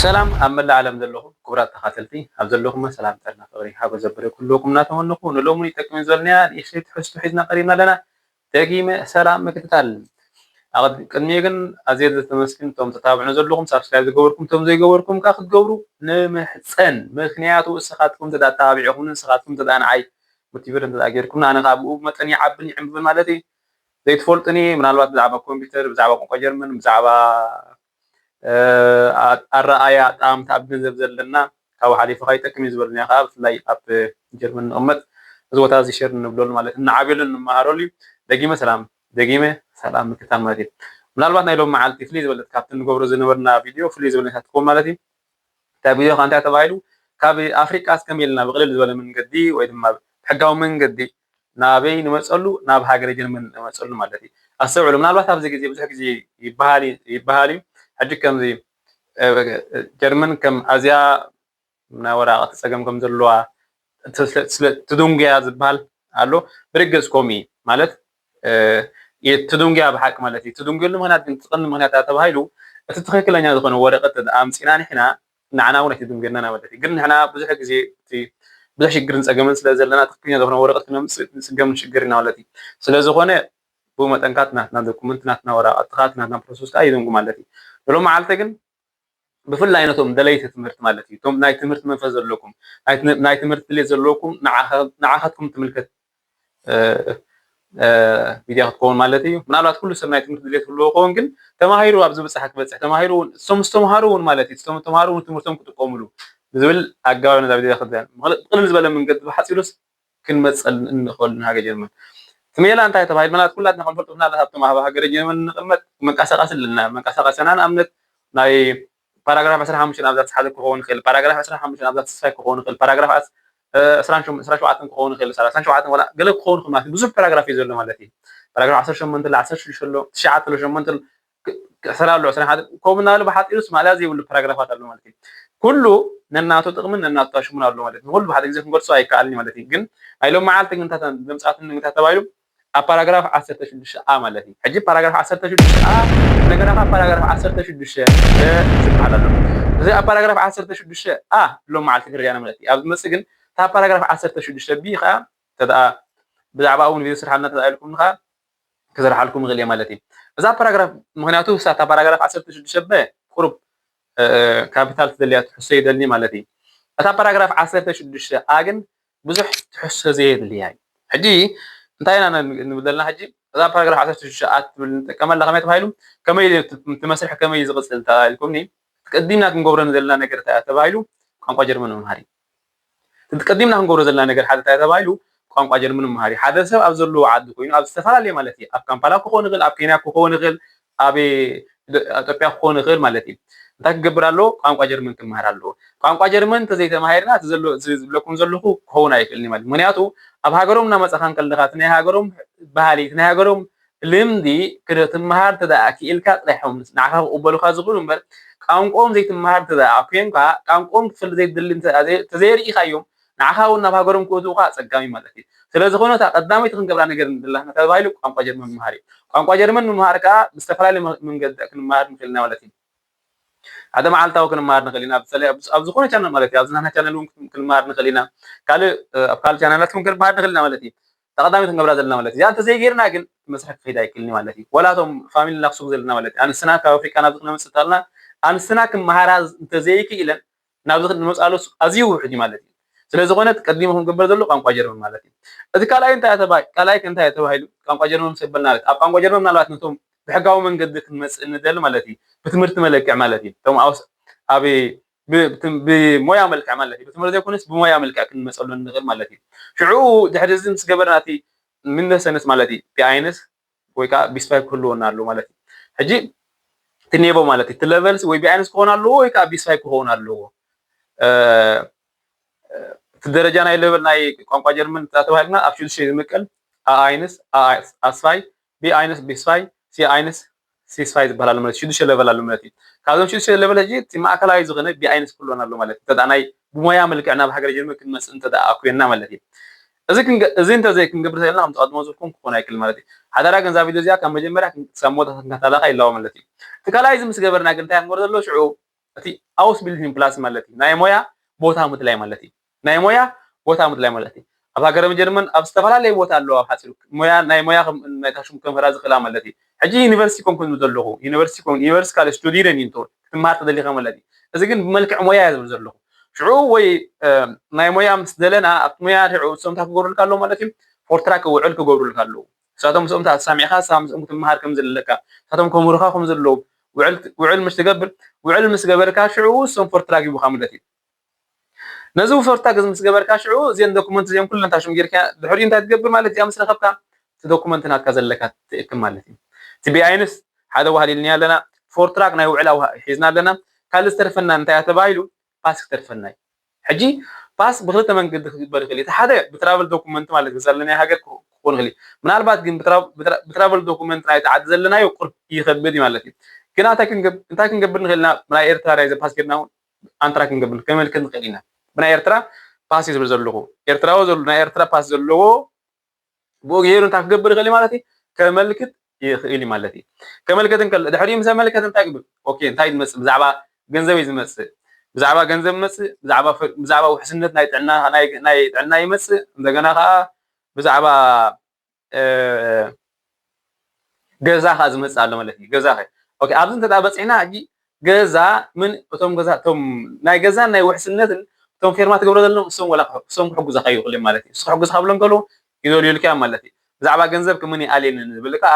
ሰላም ኣብ መላእ ዓለም ዘለኹም ክቡራት ተኻተልቲ፣ ኣብ ዘለኹም ሰላም ጥዕና ፍቕሪ ሓጎስ ዘበለ ኩልኩም እናተመነኹ፣ ንሎሚ ይጠቅም ዝበልናያ ንእሽተይ ትሕዝቶ ሒዝና ቀሪብና ኣለና። ደጊመ ሰላም ምክትታል። ኣብ ቅድሚኡ ግን ኣዝየ ዘተመስግን እቶም ተታብዑ ዘለኹም፣ ሳብስክራይብ ዝገበርኩም፣ እቶም ዘይገበርኩም ከኣ ክትገብሩ ንምሕጸን። ምክንያቱ ንስኻትኩም እንተ ደኣ ተባቢዕኹምኒ፣ ንስኻትኩም እንተ ደኣ ንዓይ ሞቲቬት እንተ ደኣ ጌርኩምኒ፣ ኣነ ከኣ ብኡ መጠን ይዓብን ይዕምብብን ማለት እዩ። ዘይትፈልጡኒ፣ ምናልባት ብዛዕባ ኮምፒውተር፣ ብዛዕባ ቋንቋ ጀርመን፣ ብዛዕባ፣ እ፣ ኣ-፣ ኣረኣእያ ኣጠማምታ ኣብ ገንዘብ ዘለና፣ ካብኡ ሓሊፉ ከኣ ይጠቅም እዩ ዝበሉና ከኣ፣ ብፍላይ ኣብ ጀርመን ንቕመጥ፣ እዚ ቦታ እዚ ሸር ንብለሉ ማለት ንዓብየሉ ንመሃረሉ እዩ። ደጊመ ሰላም፣ ደጊመ ሰላም ምክታል ማለት እዩ። ምናልባት ናይ ሎሚ መዓልቲ ፍልይ ዝበለት ካብቲ ንገብሮ ዝነበርና ቪድዮ ፍልይ ዝበለት ትኸውን ማለት እዩ። እታ ቪድዮ ከኣ እንታይ ተባሂሉ? ካብ ኣፍሪቃስ ከመይ ኢልና ብቕልል ዝበለ መንገዲ ወይ ድማ ብሕጋዊ መንገዲ ናበይ ንመጸሉ? ናብ ሃገረ ጀርመን ንመጸሉ ማለት እዩ። ኣስተውዕሉ፣ ምናልባት ኣብዚ ግዜ ብዙሕ ግዜ ይበሃል እዩ፣ ይበሃል እዩ። ሕጂ ከምዚ፣ እ፣ ጀርመን ከም ኣዝያ ናይ ወረቓቕቲ ጸገም ከም ዘለዋ ስለ፣ ስለ ትድንጉያ ዝበሃል ኣሎ። ብርግጽ ከምኡ እዩ። ማለት፣ እ፣ ትድንጉያ ብሓቂ ማለት እዩ። ትድንጉየሉ ምኽንያት ግን፣ እቲ ቀንዲ ምኽንያት ተባሂሉ፣ እቲ ትኽክለኛ ዝኾነ ወረቐት ኣምጺእና ንሕና፣ ንዓና እውን ኣይትድንጉየና ማለት እዩ። ግን ንሕና ብዙሕ ግዜ እቲ ብዙሕ ሽግርን ጸገምን ስለ ዘለና፣ ትኽክለኛ ዝኾነ ወረቐት ክነምጽእ ንጽገም ንሽገር ኢና ማለት እዩ። ስለ ዝኾነ፣ ብኡ መጠን ከኣ እቲ ናትና ዶኩመንት፣ ናትና ወረቓቕቲ ከኣ፣ እቲ ናትና ፕሮሰስ ከኣ ይድንጉ ማለት እዩ። ንሎሚ መዓልቲ ግን ብፍላይ ነቶም ደለይቲ ትምህርቲ ማለት እዩ፣ እቶም ናይ ትምህርቲ መንፈስ ዘለኩም፣ ናይ ትም-፣ ናይ ትምህርቲ ድሌት ዘለኩም፣ ንዓኸ-፣ ንዓኻትኩም ትምልከት፣ እ፣ እ፣ ቪድዮ ክትከውን ማለት እዩ። ምናልባት ኩሉ ሰብ ናይ ትምህርቲ ድሌት ክህልዎ ክኸውን፣ ግን ተማሂሩ ኣብ ዝበጽሐ ክበጽሕ፣ ተማሂሩ እውን፣ እቶም ዝተምሃሩ እውን ማለት እዩ፣ እቶም ተምሃሩ እውን ትምህርቶም ክጥቀሙሉ ብዝብል ኣገባብ ነዛ ቪድዮ ክደ-፣ ብቕልል ዝበለ መንገዲ ብሓጺሩስ ክንመጸል እንኽእል ንሃገር ጀርመን። እቲ ሜላ እንታይ ተባሂሉ? ምናልባት ኩላትና ክንፈልጦ፣ ምናልባት ኣብቶም ኣብ ሃገረ ጀርመን እንቕመጥ መንቀሳቐሲ ኣለና። መንቀሳቐስና ንኣብነት ናይ ፓራግራፍ ዕስራን ሓሙሽተን ኣብዛ ተስሓለ ክኸውን ይኽእል፣ ፓራግራፍ ዕስራን ሓሙሽተን ኣብዛ ተስፋይ ክኸውን ይኽእል፣ ፓራግራፍ ዓስ-፣ እ፣ ዕስራን ሸሞንተን፣ ዕስራን ሸውዓተን ክኸውን ይኽእል፣ ሰላሳን ሸውዓተን፣ ዋላ ገለ ክኸውን ይኽእል ማለት እዩ። ብዙሕ ፓራግራፍ እዩ ዘሎ ማለት እዩ። ፓራግራፍ ዓሰርተ ሸሞንተ ኣሎ፣ ዓሰርተ ሽዱሽተ ኣሎ፣ ትሽዓተ ኣሎ፣ ሸሞንተ ኣሎ፣ ክ-፣ ዕስራ ኣሎ፣ ዕስራን ሓደን፣ ከምኡ እናበለ ብሓጺሩስ ማእለያ ዘይብሉ ፓራግራፋት ኣሎ ማለት እዩ። ኩሉ ነናቱ ጥቕምን ነናቱ ታሽሙን ኣሎ ማለት እዩ። ንኹሉ ብሓደ ግዜ ክንገልጾ ኣይከኣልን እዩ ማለት እዩ። ግን ናይ ሎም መዓልቲ ግን እንታይ ዘምጻእትኒ እንታይ ተባሂሉ? ኣብ ፓራግራፍ ዓሰርተ ሽዱሽተ ኣ ማለት እዩ። ሕጂ ፓራግራፍ ዓሰርተ ሽዱሽተ ኣ፣ እንደገና ካብ ፓራግራፍ ዓሰርተ ሽዱሽተ ደ ዝበሃል ኣሎ። እዚ ኣብ ፓራግራፍ ዓሰርተ ሽዱሽተ ኣ ሎም መዓልቲ ክርኣና ማለት እዩ። ኣብ ዝመጽእ ግን እታ ፓራግራፍ ዓሰርተ ሽዱሽተ ቢ ከኣ፣ እንተ ደኣ ብዛዕባ እውን ቪድዮ ስርሓልና እንተ ደኣ ኢልኩም ከኣ፣ ክሰርሓልኩም ይኽእል እየ ማለት እዩ። እዛ ፓራግራፍ፣ ምኽንያቱ እሳ እታ ፓራግራፍ ዓሰርተ ሽዱሽተ በ ቁሩብ፣ እ፣ ካፒታል ትደልያ ትሕሶ ይደልኒ ማለት እዩ። እታ ፓራግራፍ ዓሰርተ ሽዱሽተ ኣ ግን ብዙሕ ትሕሶ ዘየድልያ እዩ። ሕጂ እንታይ ኢና ን-፣ ንብል ዘለና? ሕጂ እዛ ፓራግራፍ ዓሰርተ ሽዱሽተ ኣ ትብል ንጥቀመላ ከመይ ተባሂሉ? ከመይ እቲ፣ እቲ መስርሕ ከመይ እዩ ዝቕጽል እንተ ኢልኩምኒ፣ ቀዲምና ክንገብሮ ንዘለና ነገር እንታይ ተባሂሉ? ቋንቋ ጀርመን ምምሃር እዩ። እቲ ቀዲምና ክንገብሮ ዘለና ነገር ሓደ እንታይ ተባሂሉ? ቋንቋ ጀርመን ምምሃር እዩ። ሓደ ሰብ ኣብ ዘለዎ ዓዲ ኮይኑ፣ ኣብ ዝተፈላለየ ማለት እዩ፣ ኣብ ካምፓላ ክኸውን ይኽእል፣ ኣብ ኬንያ ክኸውን ይኽእል፣ ኣብ ኢትዮጵያ ክኸውን ይኽእል ማለት እዩ። እንታይ ክገብር ኣለዎ? ቋንቋ ጀርመን ክመሃር ኣለዎ። ቋንቋ ጀርመን እንተዘይተማሂርና፣ እቲ ዘሎ፣ እዚ ዝብለኩም ዘለኹ ክኸውን ኣይክእልን እዩ ማለት እዩ። ምኽንያቱ ኣብ ሃገሮም እናመጻኻ እንከለኻ፣ እቲ ናይ ሃገሮም ባህሊ፣ እቲ ናይ ሃገሮም ልምዲ ክትመሃር እንተ ደኣ ክኢልካ ጥራሕ እዮም ንዓኻ ክቕበሉኻ ዝኽእሉ እምበር፣ ቋንቋኦም ዘይትመሃር እንተ ደኣ ኮይንካ፣ ቋንቋኦም ክትፈልጥ ዘይትደሊ እንተ ደኣ ዘይ-፣ እንተዘይርኢኻዮም፣ ንዓኻ እውን ናብ ሃገሮም ክእትዉኻ ኣጸጋሚ ማለት እዩ። ስለ ዝኾነ እታ ቀዳመይቲ ክንገብራ ነገር ዘለና ተባሂሉ ቋንቋ ጀርመን ምምሃር እዩ። ቋንቋ ጀርመን ምምሃር ከኣ ብዝተፈላለየ መ-፣ መንገዲ ክንመሃር ንኽእል ኢና ማለት እዩ። ሓደ መዓልታዊ ክንመሃር ንኽእል ኢና። ብተለይ ኣብ፣ ኣብ ዝኾነ ቻነል ማለት እዩ። ኣብዚ ናትና ቻነል እውን ክን-፣ ክንመሃር ንኽእል ኢና። ካልእ፣ እ፣ ኣብ ካልእ ቻነላት እውን ክንመሃር ንኽእል ኢና ማለት እዩ። እታ ቀዳመይቲ ክንገብራ ዘለና ማለት እዩ። እዚኣ እንተዘይጌርና ግን እቲ መስርሕ ክኸይድ ኣይክእልን እዩ ማለት እዩ። ወላ እቶም ፋሚሊ ናክሱግ ዘለና ማለት እዩ። ኣንስትና ካብ ኣፍሪቃ ናብዚ ክነምጽእ እንተልና፣ ኣንስትና ክመሃራ እንተዘይክኢለን ናብዚ ክንመጽኣሉ ኣዝዩ ውሑድ እዩ ማለት እዩ። ስለ ዝኾነ እቲ ቀዲሙ ክንግበር ዘሎ ቋንቋ ጀርመን ማለት እዩ። እቲ ካልኣይ እንታይ ተባ-፣ ካልኣይ ከ እንታይ ተባሂሉ? ቋንቋ ጀርመን ምስ በልና ማለት፣ ኣብ ቋንቋ ጀርመን ምናልባት ነቶም ብሕጋዊ መንገዲ ክንመጽእ ንደሊ ማለት እዩ። ብትምህርቲ መለክዕ ማለት እዩ። እቶም ኣውስ-፣ ኣብ ብ-፣ ብትም-፣ ብሞያ መልክዕ ማለት እዩ። ብትምህርቲ ዘይኮነስ ብሞያ መልክዕ ክንመጸሉ ንኽእል ማለት እዩ። ሽዑ ድሕሪ እዚ ምስ ገበርና እቲ ምነሰንስ ማለት እዩ። ቢ ኣይንስ ወይ ከዓ ቢ ስፋይ ክህልወና ኣለዎ ማለት እዩ። ሕጂ እቲ ኔቮ ማለት እዩ። እቲ ለቨልስ ወይ ቢ ኣይንስ ክኸውን ኣለዎ ወይ ከዓ ቢ ስፋይ ክኸውን ኣለዎ። እ፣ እቲ ደረጃ ናይ ለቨል ናይ ቋንቋ ጀርመን ተባሂልና ኣብ ሽዱሽተ እዩ ዝምቀል። ኣ ኣይንስ፣ ኣ፣ ኣ ስፋይ፣ ቢ ኣይንስ፣ ቢ ስፋይ፣ ሲ ኣይንስ፣ ሲ ስፋይ ዝበሃል ኣሎ ማለት እዩ። ሽዱሽተ ለቨል ኣሎ ማለት እዩ። ካብዞም ሽዱሽተ ለቨል ሕጂ እቲ ማእከላይ ዝኾነ ቢ ኣይንስ ክህልወና ኣሎ ማለት እዩ። እንተ ደኣ ናይ ብሞያ መልክዕ ናብ ሃገረ ጀርመን ክንመጽእ እንተ ደኣ ኮይንና ማለት እዩ። እዚ ክንገ-፣ እዚ እንተ ዘይክንገብር ተኢልና ከም ተቐድሞ ዝብልኩም ክኾን ኣይክእል ማለት እዩ። ሓደራ ግን እዛ ቪድዮ እዚኣ ካብ መጀመርያ ክሳብ መወዳእታ ክንከታተላ ኢላዋ ማለት እዩ። እቲ ካልኣይ እዚ ምስ ገበርና ግን እንታይ ክንገብር ዘሎ? ሽዑ እቲ ኣውስቢልዲንግ ፕላትዝ ማለት እዩ። ናይ ሞያ ቦታ ምድላይ ማለት እዩ። ናይ ሞያ ቦታ ምድላይ ማለት እዩ። ኣብ ሃገረ ጀርመን ኣብ ዝተፈላለየ ቦታ ኣለዋ። ኣብ ሓፂሩ ሞያ፣ ናይ ሞያ ከም፣ ናይ ታሽሙ ከምህራ ዝኽእላ ማለት እዩ። ሕጂ ዩኒቨርሲቲ ኮንኩን ዘለኹ፣ ዩኒቨርሲቲ ኮን፣ ዩኒቨርሲቲ ካልእ ስቱዲረን ይንቶ ክትመሃር ተደሊኻ ማለት እዩ። እዚ ግን ብመልክዕ ሞያ እየ ዝብል ዘለኹ። ሽዑ ወይ ናይ ሞያ ምስ ደለና ኣብቲ ሞያ ሽዑ እሶም እንታይ ክገብሩልካ ኣለዉ ማለት እዩ? ፎርትራክ ውዕል ክገብሩልካ ኣለዉ። ንሳቶም ምስኦም ተሰማሚዕካ ንስኻ ምስኦም ክትመሃር ከም ዘለካ፣ ንሳቶም ከምህሩኻ ከም ዘለዎም ውዕል ውዕል ምስ ትገብር፣ ውዕል ምስ ገበርካ ሽዑ እሶም ፎርትራክ ይቡኻ ማለት እዩ። ነዚ ፎርትራክ ምስ ገበርካ ሽዑ እዚአን ዶኩመንት እዚኦም ኩለን ታሽም ጌርካ ድሕሪኡ እንታይ ትገብር ማለት እዚኣ ምስ ረኸብካ እቲ ዶኩመንት ናትካ ዘለካ ትእክብ ማለት እዩ። እቲ ቢኣይንስ ሓደ ዋህሊልኒ ኣለና፣ ፎርትራክ ናይ ውዕል ኣውሃ ሒዝና ኣለና። ካልእ ዝተርፈና እንታይ እያ ተባሂሉ ፓስ ክተርፈና እዩ። ሕጂ ፓስ ብክልተ መንገዲ ክግበር ይኽእል እዩ። እቲ ሓደ ብትራቨል ዶኩመንት ማለት እዩ፣ ዘለናዮ ሃገር ክኾ- ክኾን ይኽእል እዩ። ምናልባት ግን ብትራ- ብትራ- ብትራቨል ዶኩመንት ናይቲ ዓዲ ዘለናዮ ቁርብ ይኸብድ እዩ ማለት እዩ። ግና እንታይ ክንገብ- እንታይ ክንገብር ንኽእል ኢና? ናይ ኤርትራ ናይ ፓስ ጌርና እውን ኣንትራክ ክንገብር ከመልክት ንኽእል ኢና። ብናይ ኤርትራ ፓስ እዩ ዝብል ዘለኹ። ኤርትራዊ ዘሎ ናይ ኤርትራ ፓስ ዘለዎ ብኡ ገይሩ እንታይ ክገብር ይኽእል እዩ ማለት እዩ? ከመልክት ይኽእል እዩ ማለት እዩ። ከመልክት እንከሎ ድሕሪኡ ምስ ኣመልከተ እንታይ ይግብር? ኦኬ እንታይ ዝመጽእ? ብዛዕባ ገንዘብ እዩ ዝመጽእ። ብዛዕባ ገንዘብ ይመጽእ፣ ብዛዕባ ፈ- ብዛዕባ ውሕስነት ናይ ጥዕና ናይ ናይ ጥዕና ይመጽእ። እንደገና ከኣ ብዛዕባ ገዛ ከኣ ዝመጽእ ኣሎ ማለት እዩ። ገዛ ከ ኦኬ ኣብዚ እንተ በጺሕና ሕጂ ገዛ ምን እቶም ገዛ እቶም ናይ ገዛን ናይ ውሕስነትን እቶም ፌርማ ትገብሮ ዘለዎም እሶም ወላ ክሕ- እሶም ክሕጉዛኻ ይኽእሉ እዮም ማለት እዩ። እሱ ክሕጉዝካ ብሎ እንከሎ ይደልዩልካ እዮም ማለት እዩ። ብዛዕባ ገንዘብ ክምን ይኣልየንን ዝብል ከኣ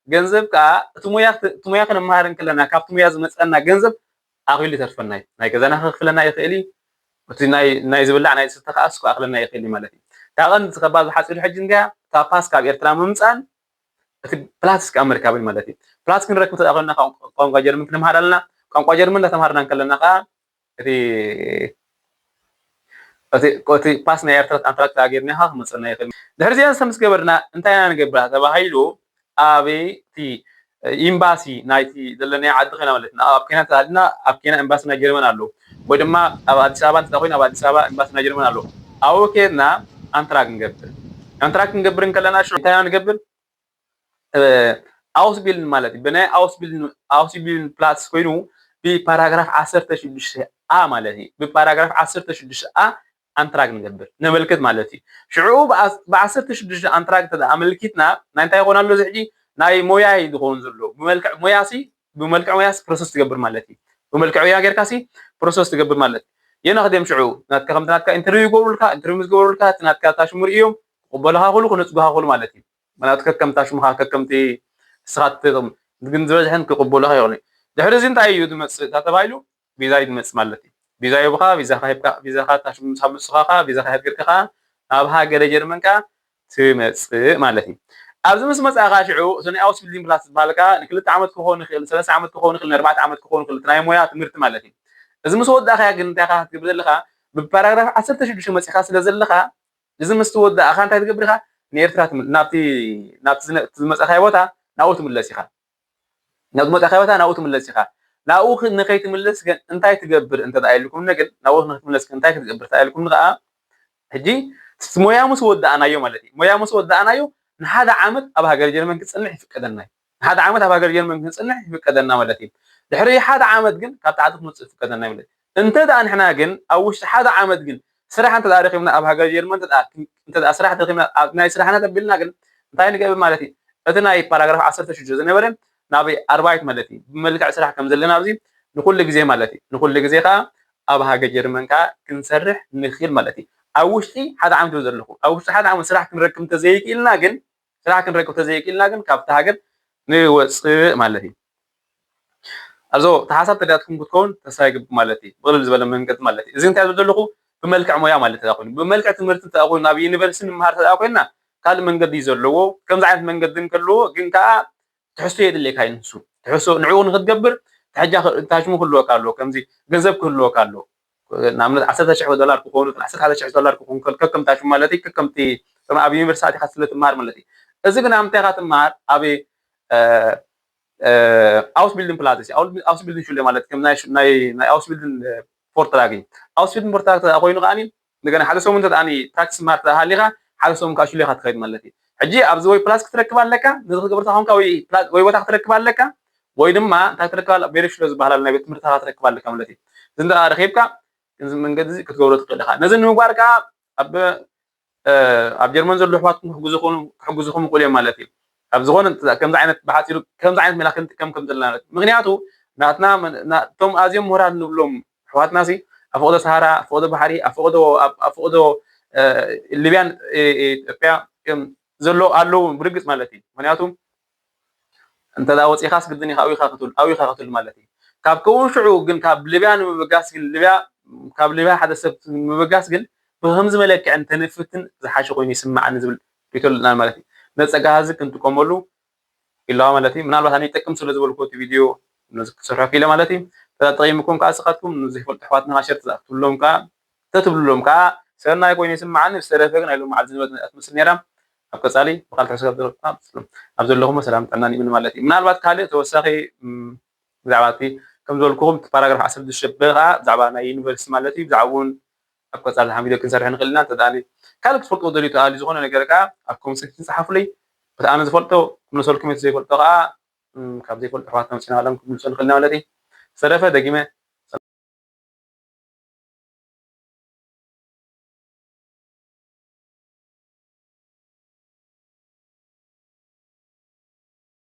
ገንዘብ ከኣ እቲ ሞያ ክት- እቲ ሞያ ክንመሃር እንከለና ካብቲ ሞያ ዝመጸና ገንዘብ ኣኺሉ ይተርፈና እዩ። ናይ ገዛና ከኽፍለና ይኽእል እዩ። እቲ ናይ ናይ ዝብላዕ ናይ ዝስተ ከኣ እሱ ክኣኽለና ይኽእል እዩ ማለት እዩ። እታ ቀንዲ ከባቢ ሓፂሩ ሕጂ እንድያ እታ ፓስ ካብ ኤርትራ ምምፃን እቲ ፕላትስ ከዓ ምርካብን ማለት እዩ። ፕላትስ ክንረክብ ተዳ ኮይና ቋንቋ ጀርመን ክንምሃር ኣለና። ቋንቋ ጀርመን እንዳተምሃርና እንከለና ከዓ እቲ እቲ እቲ ፓስ ናይ ኤርትራ ኣንትራክት ኣገርና ከዓ ክመፀና ይኽእል። ድሕሪ እዚኣን ምስ ገበርና እንታይ ኢና ንገብር ተባሂሉ ኣብ እቲ ኤምባሲ ናይቲ ዘለናዮ ዓዲ ኮይና ማለት ነው። ኣብ ኬንያ እንተሃልና ኣብ ኬንያ ኤምባሲ ናይ ጀርመን ኣሎ ወይ ድማ ኣብ ኣዲስ ኣበባ እንተ ኮይኑ ኣብ ኣዲስ ኣበባ ኤምባሲ ናይ ጀርመን ኣሎ። ኣብኡ ኬድና ኣንትራግ ንገብር። ኣንትራግ ክንገብር እንከለና ሽዑ እንታይ ኢና ንገብር? ኣውስቢልን ማለት እዩ። ብናይ ኣውስቢልን ኣውስቢልን ፕላትስ ኮይኑ ብፓራግራፍ ዓሰርተ ሽዱሽተ ኣ ማለት እዩ። ብፓራግራፍ ዓሰርተ ሽዱሽተ ኣ ኣንትራግ ንገብር ነመልክት ማለት እዩ። ሽዑ ብዓሰርተ ሽዱሽተ ኣንትራግ እንተ ኣመልኪትና ናይ እንታይ ይኾን ኣሎ እዚ ሕጂ ናይ ሞያ እዩ ዝኸውን ዘሎ። ብመልክዕ ሞያ ሲ ብመልክዕ ሞያ ሲ ፕሮሰስ ትገብር ማለት እዩ። ብመልክዕ ሞያ ጌርካ ሲ ፕሮሰስ ትገብር ማለት እዩ። የና ክደም ሽዑ ናትካ ከምቲ ናትካ ኢንተርቪው ይገብሩልካ፣ ኢንተርቪው ምስ ገበሩልካ እቲ ናትካ ታሽሙ ርእዮም ክቕበሉኻ ክሉ ክነጽጉኻ ክሉ ማለት እዩ። ምክንያቱ ከከምታ ሽሙኻ ከከምቲ ንስኻ ትጠቕም ግን ዝበዝሐን ክቕበሉኻ ይኽእሉ። ድሕሪ እዚ እንታይ እዩ ዝመጽእ ተባሂሉ ቪዛ እዩ ዝመጽእ ማለት እዩ። ቪዛ ይቡኻ፣ ቪዛኻ ሂብካ ቪዛኻ ታሽሙ ምስ ኣመጽኻኻ ቪዛኻ ሂብካ ከኣ ናብ ሃገረ ጀርመን ከኣ ትመጽእ ማለት እዩ። ኣብዚ ምስ መጻእኻ ሽዑ እቲ ናይ ኣውስቢልዲንግ ፕላስ ዝበሃል ከኣ ንክልተ ዓመት ክኸውን ይኽእል፣ ንሰለስተ ዓመት ክኸውን ይኽእል፣ ንኣርባዕተ ዓመት ክኸውን ይኽእል፣ እቲ ናይ ሞያ ትምህርቲ ማለት እዩ። እዚ ምስ ወዳእኻያ ግን እንታይ ኢኻ ክትገብር ዘለኻ? ብፓራግራፍ ዓሰርተ ሽዱሽተ መጺእካ ስለ ዘለኻ እዚ ምስ ተወዳእኻ እንታይ ትገብር ኢኻ? ንኤርትራ ትም- ናብቲ ናብቲ ዝነ- ዝመጻኻዮ ቦታ ናብኡ ትምለስ ኢኻ። ናብ ዝመጻኻዮ ቦታ ናብኡ ትምለስ ኢኻ። ናብኡ ክ- ንኸይትምለስ ግን እንታይ ትገብር እንተ ደኣ ኢልኩም ግን ናብኡ ንክትምለስ ግን እንታይ ክትገብር እንተ ኢልኩም ከኣ ሕጂ ስ- ሞያ ምስ ወዳእናዮ ማለት እዩ። ሞያ ምስ ወዳእናዮ ንሓደ ዓመት ኣብ ሃገር ጀርመን ክጸንሕ ይፍቀደና እዩ። ንሓደ ዓመት ኣብ ሃገር ጀርመን ክንጸንሕ ይፍቀደና ማለት እዩ። ድሕሪ ሓደ ዓመት ግን ካብቲ ዓዲ ክንወጽእ ይፍቀደና ማለት እዩ። እንተ ደኣ ንሕና ግን ኣብ ውሽጢ ሓደ ዓመት ግን ስራሕ እንተ ደኣ ረኺብና ኣብ ሃገር ጀርመን እንተ ደኣ ክ- እንተ ደኣ ስራሕ ተረኺብና ኣብ ናይ ስራሕና ተቢልና ግን እንታይ ንገብር ማለት እዩ? እቲ ናይ ፓራግራፍ ዓሰርተ ሽዱሽተ ዝነበረ ናብ ኣርባይት ማለት እዩ። ብመልክዕ ስራሕ ከም ዘለና ኣብዚ ንኹሉ ግዜ ማለት እዩ። ንኹሉ ግዜ ከኣ ኣብ ሃገር ጀርመን ከኣ ክንሰርሕ ንኽእል ማለት እዩ። ኣብ ውሽጢ ሓደ ዓመት እዩ ዘለኹ። ኣብ ውሽጢ ሓደ ዓመት ስራሕ ክንረክብ እንተዘይክኢልና ግን ስራሕ ክንረክብ ተዘይክኢልና ግን ካብቲ ሃገር ንወፅእ ማለት እዩ። ኣዞ ተሓሳብ ተዳትኩም ክትከውን ተስፋ ይግብ ማለት እዩ። ብቕልል ዝበለ መንገዲ ማለት እዩ። እዚ እንታይ ዝብል ዘለኹ ብመልክዕ ሞያ ማለት ተዳ ኮይኑ ብመልክዕ ትምህርቲ ተዳ ኮይኑ ናብ ዩኒቨርሲቲ ንምሃር ተዳ ኮይና ካልእ መንገዲ እዩ ዘለዎ። ከምዚ ዓይነት መንገዲ እንከለዎ ግን ከዓ ትሕዝቶ የድልየካ እዩ ንሱ። ትሕዝቶ ንዕኡ ንክትገብር ትሕጃ ታሽሙ ክህልወካ ኣለዎ። ከምዚ ገንዘብ ክህልወካ ኣለዎ። ንኣብነት ዓሰርተ ሽሕ ዶላር ክኾኑ ዓሰርተ ሓደ ሽሕ ዶላር ክኾኑ ከከም ታሽሙ ማለት እዩ። ከከምቲ ከም ኣብ ዩኒቨርሲቲ ኣቲኻ ስለ ትመሃር ማለት እዩ። እዚ ግን ኣብ ምንታይ ኢኻ ትመሃር? ኣብ ኣውስቢልድን ፕላትስ ኣውስቢልድን ሹለ ማለት ከም ናይ ናይ ኣውስቢልድን ፎርትራግ እዩ። ኣውስቢልድን ፎርትራግ ተዳ ኮይኑ ከዓኒ እንደገና ሓደ ሰሙን ተዳ ፕራክቲስ ማር ተሃሊኻ ሓደ ሰሙን ካብ ሹሌኻ ትኸይድ ማለት እዩ። ሕጂ ኣብዚ ወይ ፕላስ ክትረክብ ኣለካ ነዚ ክትገብር ተኾንካ ወይ ቦታ ክትረክብ ኣለካ ወይ ድማ እንታይ ትረክባ፣ ቤሪሽሎ ዝበሃል ናይ ቤት ትምህርቲ ትረክባ ኣለካ ማለት እዩ። እዚ እንተ ረኺብካ እዚ መንገዲ እዚ ክትገብሮ ትኽእል ኢኻ። ነዚ ንምግባር ከዓ ኣብ ኣብ ጀርመን ዘሎ ኣሕዋትኩም ክሕግዙኹም ክሕግዙኹም ይኽእሉ እዮም ማለት እዩ። ካብ ዝኾነ ከምዚ ዓይነት ብሓፂሩ ከምዚ ዓይነት ሜላ ክንጥቀም ከም ዘለና ማለት እዩ። ምክንያቱ ናትና እቶም ኣዝዮም ምሁራት ንብሎም ኣሕዋትና ሲ ኣብ ፈቕዶ ሰሃራ፣ ኣብ ፈቕዶ ባሕሪ፣ ኣብ ፈቕዶ ኣብ ፈቕዶ ሊብያን ኢትዮጵያ ዘሎ ኣለዉ ብርግፅ ማለት እዩ። ምክንያቱ እንተ ወፂኻስ ግድን ኢኻ ኣዊኻ ክትብል ኣዊኻ ክትብል ማለት እዩ። ካብ ከውን ሽዑ ግን ካብ ሊብያ ንምብጋስ ግን ሊብያ ካብ ሊብያ ሓደ ሰብ ንምብጋስ ግን ብከምዚ መለክዕ እንተንፍትን ዝሓሸ ኮይኑ ይስምዓኒ ዝብል ርእቶ ኣለና ማለት እዩ። ነዚ ጸጋ እዚ ክንጥቀመሉ ኢለዋ ማለት እዩ። ምናልባት ኣነ ይጠቅም ስለ ዝበልኩ እቲ ቪድዮ ነዚ ክሰርሖ ክኢለ ማለት እዩ። ተጠቂምኩም ከዓ ስኻትኩም ንዘይፈልጡ ኣሕዋትና ሸር ክትብሉሎም ከዓ ተትብሉሎም ከዓ ሰናይ ኮይኑ ይስምዓኒ። ዝተረፈ ግን ኣይሎም መዓል ዝነበረት መፅኣ ትመስል ነይራ። ኣብ ቀፃሊ ብካል ትሕዝቶ ኣብ ዘለኹሞ ሰላም ጥዕናን ይምን ማለት እዩ። ምናልባት ካልእ ተወሳኺ ብዛዕባ እቲ ከም ዝበልኩኹም እቲ ፓራግራፍ ዓሰርተ ሽዱሽተ ብ ከዓ ብዛዕባ ናይ ዩኒቨርሲቲ ማለት እዩ። ብዛዕባ እውን ኣብ ቀፃሊ ሓሚዶ ክንሰርሕ ንኽእል ኢና። እንተ ደኣ ካልእ ክትፈልጥዎ ደልዩ ተኣልዩ ዝኾነ ነገር ከዓ ኣብ ኮመንት ሴክሽን ጸሓፉለይ። በቲ ኣነ ዝፈልጦ ክምልሰልኩም፣ እቲ ዘይፈልጦ ከዓ ካብ ዘይፈልጡ ኣሕዋትና መፂና ለም ክምልሶ ንኽእል ኢና ማለት እዩ። ዝተረፈ ደጊመ